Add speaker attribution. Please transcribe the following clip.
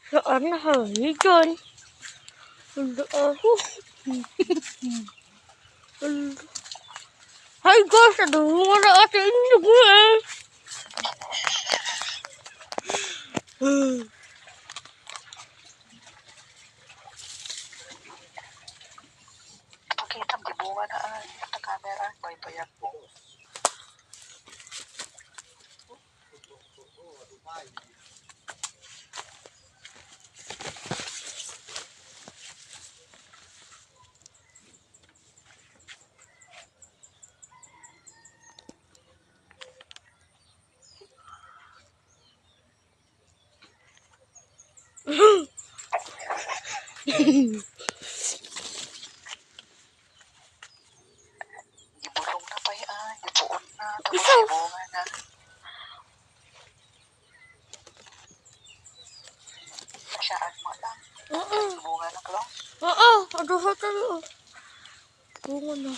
Speaker 1: Saan na dyan? Hala, ako. Hala. Hi guys, ano mo na ate inyo ko eh.
Speaker 2: Pakita ang gibunga na ay sa camera. Bay-bayak po. Gibulong na pa ay. Gibuon na. Tapos
Speaker 1: Isa.
Speaker 2: gibunga na. Masyaan mo lang.
Speaker 1: Oo.
Speaker 2: Gibunga na, Klaus.
Speaker 1: Oo, ano sa tayo? Bunga na.